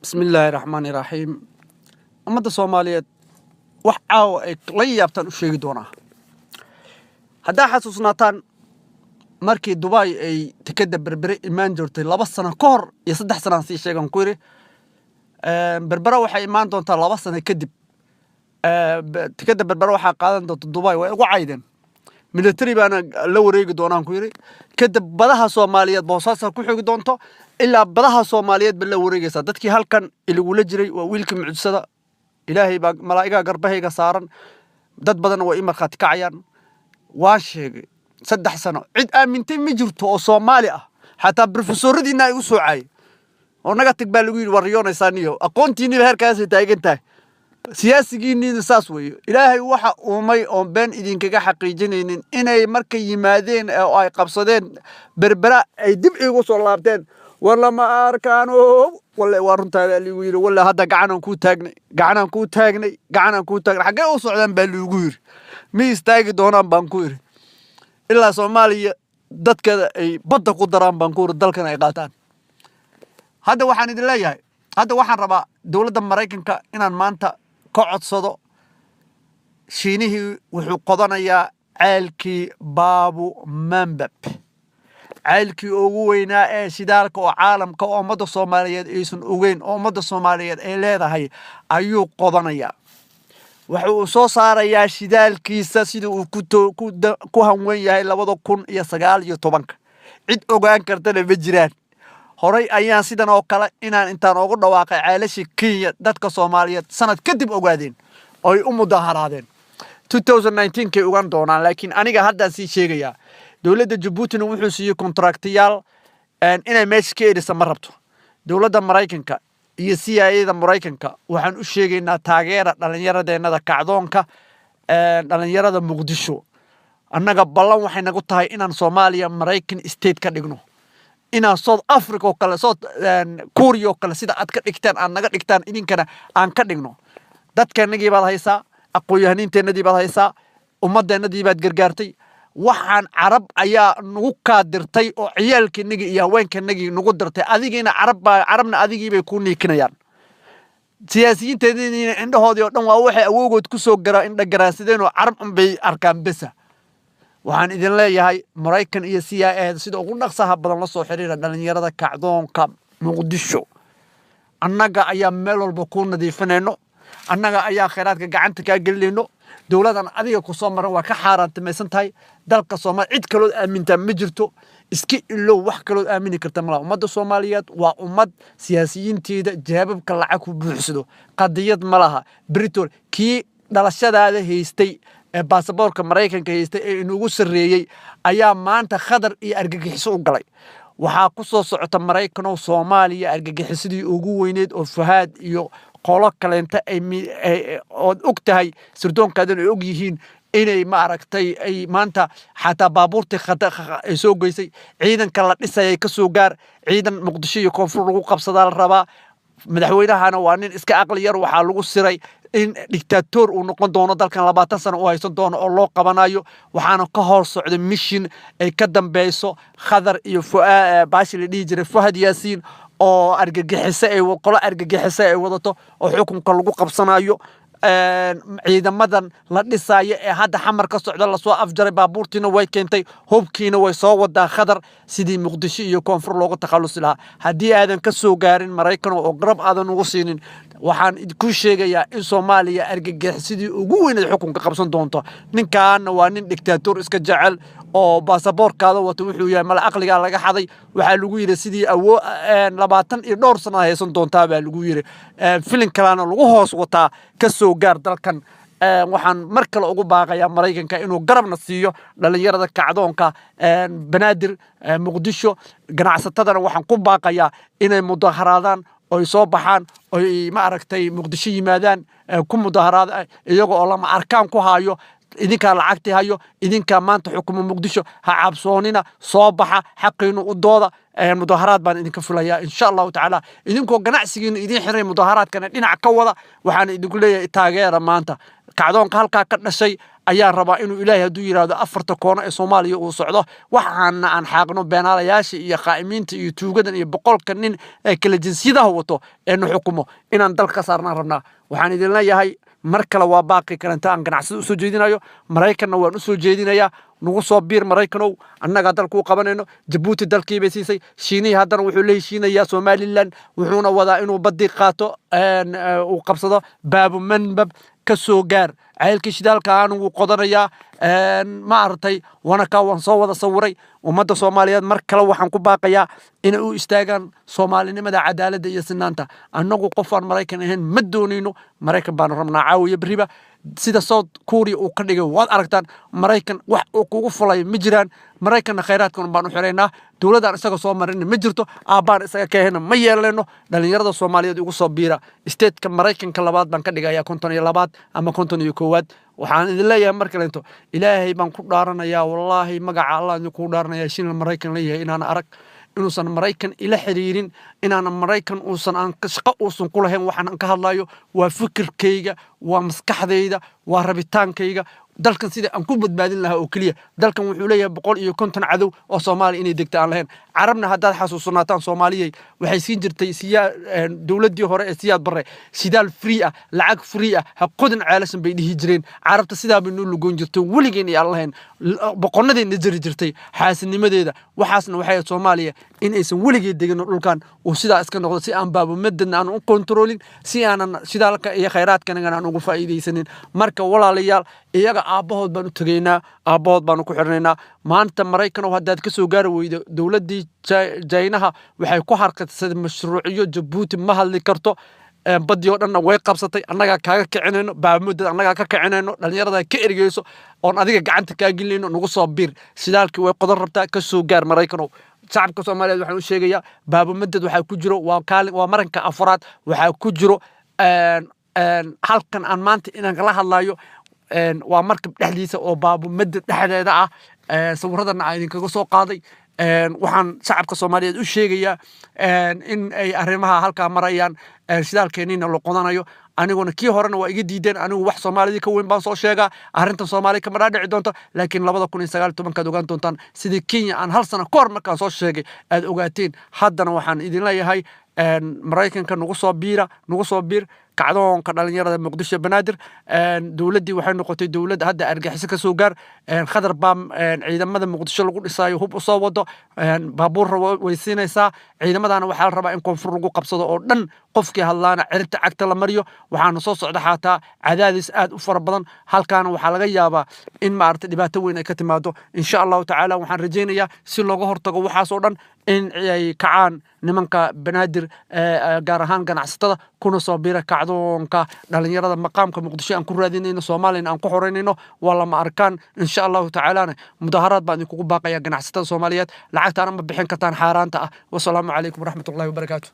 Bismi illaahi raxmaani raxiim. Ummadda Soomaaliyeed wax caawa ay la yaabtaan u sheegi doonaa. Haddaa xasuusnaataan markii Dubai ay tekeda Berbere imaan jirtay 2 sano ka hor iyo 3 sanaan sii sheegan, ku yidhi Berbere waxay imaan doontaa 2 sano kadib, tekeda Berbere waxaa qaadan doonta Dubai, way ugu caydeen. Military baana la wareegi doonaan ku yidhi. Kadib badaha Soomaaliyeed Boosaasaa ku xigi doonto, ilaa badaha Soomaaliyeed ba la wareegaysaa. Dadkii halkan iligula jiray waa wiilkii mucjisada. Ilaahay baa malaa'igaa garbahayga saaran, dad badanna waa ii markhaati kacayaan. Waan sheegay 3 sano, cid aamintay ma jirto oo Soomaali ah. Xataa brofesoradiina ay u soo caayay oo naga tag baa lagu yidhi, war riyoonaysaa niyo, aqoontiinniba heerkaasay taagan tahay, siyaasigiinniina saas weeye. Ilaahay waxa uumay oon been idinkaga xaqiijinaynin inay markay yimaadeen oo ay qabsadeen Berbera ay dib iigu soo laabteen. War lama arkaano, walle waa runtaa baa liigu yidhi. Walle hadda gacanaan kuu taagnay, gacanaan kuu taagnay, gacanaan kuu taagnay, xaggee u socdaan baa liigu yidhi. Ma istaagi doonaan baan ku yidhi ilaa Soomaaliya dadkeeda ay badda ku daraan baan ku yidhi, dalkana ay qaataan. Hadda waxaan idin leeyahay, hadda waxaan rabaa dowladda Maraykanka inaan maanta ka codsado. Shiinihii wuxuu qodanayaa ceelkii Baabu Mambab, ceelkii ugu weynaa ee shidaalka oo caalamka oo ummadda Soomaaliyeed aysan ogeyn oo ummadda Soomaaliyeed ay leedahay ayuu qodanayaa. Waxa uu soo saarayaa shidaalkiisa sida uu ku hanwen yahay 2019-ka. Cid ogaan kartana ma jiraan. Horay ayaan sidan oo kale inaan intaan ugu dhawaaqay ceelashii Kenya, dadka Soomaaliyeed sanad kadib ogaadeen oo ay u mudaharaadeen. 2019kay ogaan doonaan, laakiin aniga haddaan sii sheegayaa. Dowladda Jabuutina wuxuu siiyey kontraktiyaal inay meesha ka erisa ma rabto. Dowladda Maraykanka iyo CIA da Maraykanka waxaan u sheegaynaa, taageera dhallinyaradeenada kacdoonka, dhallinyarada Muqdisho. Annaga ballan waxay nagu tahay inaan Soomaaliya Maraykan state ka dhigno, inaan South Africa oo kale, South Korea oo kale, sida aad ka dhigtaan aad naga dhigtaan, idinkana aan ka dhigno. Dadkeenagii baad haysaa, aqoon-yahaniinteenadii baad haysaa, ummadeennadii baad gargaartay. Waxaan Carab ayaa nagu kaadirtay oo ciyaalkeenagii iyo haweenkeenagii nagu dirtay. Adigiina Carab baa, Carabna adigii bay kuu niikinayaan. Siyaasiyiinteediina indhahoodii oo dhan waa waxay awowgood ku soo gara indha garaadsadeen oo Carab unbay arkaan besa. Waxaan idin leeyahay, Maraykan iyo CIA sida ugu dhaqsaha badan la soo xiriira dhalinyarada kacdoonka Muqdisho. Annaga ayaa meel walba ku nadiifinayno, annaga ayaa khayraadka gacanta kaa gelinayno. Dowladan adiga ku soo maran waa ka xaaraantimaysan tahay dalka Soomaaliya. Cid kalood aamintaa ma jirto, iska ilow, wax kalood aamini karta malaha. Ummadda Soomaaliyeed waa ummad siyaasiyiinteeda jeebabka lacag ku buuxsado, qadiyad ma laha. Britol kii dhalashadaada haystay ee baasaboorka Maraykanka haystay ee inugu sarreeyey ayaa maanta khadar iyo argagixiso u galay. Waxaa ku soo socota, Maraykan oo Soomaaliya, argagixisadii ugu weyneyd oo Fuhaad iyo qolo kaleenta ay ood og tahay, sirdoonkaadana ay og yihiin inay, maaragtay, ay maanta xataa baabuurtii ay soo geysay. Ciidanka la dhisayay ka soo gaar, ciidan Muqdisho iyo koonfur lagu qabsadaa la rabaa. Madaxweynahana waa nin iska aqli yar. Waxaa lagu siray in dictator uu noqon doono, dalkan 20 sano uu haysan doono oo loo qabanayo. Waxaana ka hor socda mission ay ka dambeyso Khadar iyo baashi la dhihi jiray Fuhad Yaasiin oo argagixise ay qolo argagixise ay wadato oo xukunka lagu qabsanayo. Ciidamadan la dhisaayo ee hadda Xamar ka socda lasoo afjaray, baabuurtiina way keentay, hubkiina way soo wadaa Khadar, sidii Muqdisho iyo koonfur looga takhalusi lahaa. Haddii aadan ka soo gaarin Maraykan oo garab aadan ugu siinin, waxaan ku sheegayaa in Soomaaliya argagixisidii ugu weyneed xukunka qabsan doonto. Ninkaana waa nin dictator iska jecel oo baasaboorkaada wato. Wuxuu yahay mala aqligaa laga xaday. Waxaa lagu yidhi sidii awoo 20 iyo dhowr sano haysan doontaa baa lagu yidhi. Filin kalena lagu hoos wataa. Ka soo gaar dalkan. Waxaan mar kale ugu baaqayaa Maraykanka inuu garabna siiyo dhalinyarada kacdoonka Banaadir, Muqdisho. Ganacsatadana waxaan ku baaqayaa inay mudaharaadaan oy soo baxaan oy, maaragtay, Muqdisho yimaadaan, ku mudaharaada iyaga oo lama arkaan ku hayo. Idinkaa lacagti hayo, idinkaa maanta xukuma Muqdisho, ha cabsoonina, soo baxa, xaqiinu u dooda. Mudaharaad baan idinka filayaa insha Allahu tacaala, idinkoo ganacsigiina idiin xiray, mudaharaadkana dhinac ka wada. Waxaan idinku leeyahay, taageera maanta kacdoonka halkaa ka dhashay. Ayaan rabaa inuu Ilaahay hadduu yidhaahdo afarta koono ee Soomaaliya uu socdo. Waxaana aan xaaqno beenaalayaasha iyo qaa'imiinta iyo tuugadan iyo 100-ka nin ee kala jinsiyadaha wato ee nu xukumo inaan dalka ka saarnaan rabnaa. Waxaan idin leeyahay mar kale, waa baaqi kalenta aan ganacsada usoo jeedinayo, Maraykanna waan usoo jeedinayaa: nagu soo biir, Maraykanow. Annagaa dalkuu qabanayno. Jabuuti dalkii bay siisay. Shiinihii haddana wuxuu la heshiinayaa Somaliland, wuxuuna wadaa inuu badii qaato, uu qabsado Baabumanbab. Ka soo gaar ceelkii shidaalka aanu wuu qodanayaa. Ma aragtay wanakaa waan soo wada sawiray. Ummadda Soomaaliyeed mar kale waxaan ku baaqayaa inay u istaagaan soomaalinimada, cadaaladda iyo sinaanta. Annagu qof aan Maraykan ahayn ma doonayno. Maraykan baanu rabnaa caawiya beriba, sida South Korea uu ka dhigay waad aragtaan. Maraykan wax uu kugu fulay ma jiraan. Maraykanna khayraadkan baan u xiraynaa. Dowladdaan isaga soo marin ma jirto, aabbaan isaga ka ahayna ma yeelanayno. Dhalinyarada Soomaaliyeed igu soo biira. Stateka Maraykanka labaad baan ka dhigayaa, 52aad ama 51aad. Waxaan idin leeyahay mar kaleento, Ilaahay baan ku dhaaranayaa, wallaahi magaca Allah idinku dhaaranaya, shilin Maraykan leeyahay inaan arag, inuusan Maraykan ila xiriirin, inaanan Maraykan uusan aan shaqo uusan ku lahayn. Waxaan aan ka hadlayo waa fikirkayga, waa maskaxdayda, waa rabitaankayga dalkan sida aan ku badbaadin lahaa oo keliya. Dalkan wuxuu leeyahay 150 cadow oo Soomaaliya inay degta aan lahayn. Carabna haddaad xasuusanaataan, Soomaaliyay, waxay siin jirtay siyaa dowladdii hore ee Siyaad Barre shidaal free ah, lacag free ah. Ha qodin ceelashan bay dhihi jireen Carabta. Sidaa bay noo lugoon jirtay weligeen iyo aan lahayn, boqonadeedna jiri jirtay xaasinimadeeda. Waxaasna waxay ahayd Soomaaliya in aysan weligeed degin dhulkan uu sidaa iska noqdo, si aan baabumadadna aan u kontroolin, si aanan shidaalka iyo khayraadkanagan aan ugu faa'iidaysanin. Marka walaalayaal, iyaga aabbahood baan u tegaynaa, aabbahood baanu ku xirnaynaa. Maanta Maraykan oo haddaad ka soo gaari weydo, dowladdii Jaynaha waxay ku harkatisay mashruuciyo. Jabuuti ma hadli karto, baddii oo dhanna way qabsatay. Annagaa kaaga kicinayno baamuddad, annagaa ka kicinayno dhalinyarada ka ergeyso oon adiga gacanta kaa gelinayno. Nagu soo biir. Shidaalkii way qodan rabtaa. Ka soo gaar, Maraykanow. Shacabka Soomaaliyeed waxaan u sheegayaa, Baabumadad waxaa ku jiro waa kaalin, waa maranka afraad. Waxaa ku jiro halkan aan maanta inaan kala hadlayo waa markab dhexdiisa oo Baabumadad dhexdeeda ah. Sawiradana aan idinkaga soo qaaday. Waxaan shacabka Soomaaliyeed u sheegayaa in ay arrimaha halkaa marayaan, shidaalkeennina la qodanayo. Aniguna kii horena waa iga diideen. Anigu wax Soomaalidii ka weyn baan soo sheegaa. Arrintan Soomaaliya kama dhaadhici doonto, laakiin 2019-kaad ogaan doontaan sidii Kenya aan hal sano ka hor markaan soo sheegay aad ogaateen. Haddana waxaan idin leeyahay, Maraykanka nagu soo biira, nagu soo biir kacdoonka dhalinyarada Muqdisho, Banaadir. Dowladdii waxay noqotay dowlad hadda argaxiso. Ka soo gaar. Khadar baa ciidamada Muqdisho lagu dhisaayo hub usoo wado, baabuurra way siinaysaa. Ciidamadana waxaa la rabaa in koonfur lagu qabsado oo dhan, qofkii hadlaana ciribta cagta la mariyo. Waxaana soo socda xataa cadaadis aad u fara badan. Halkaana waxaa laga yaabaa in maaragtay dhibaato weyn ay ka timaado, insha Allahu tacaala. Waxaan rajaynayaa si looga hortago waxaas oo dhan in ay kacaan nimanka Banaadir, gaar ahaan ganacsatada, kuna soo biira kacdoonka dhalinyarada maqaamka Muqdisho aan ku raadinayno, Soomaaliyana aan ku xoreynayno. Waa lama arkaan, insha Allahu tacaalana. Mudaharaad baan idinkugu baaqaya, ganacsatada Soomaaliyeed. Lacagtaana ma bixin kartaan xaaraanta ah. Wasalaamu calaykum waraxmatullahi wabarakaatu.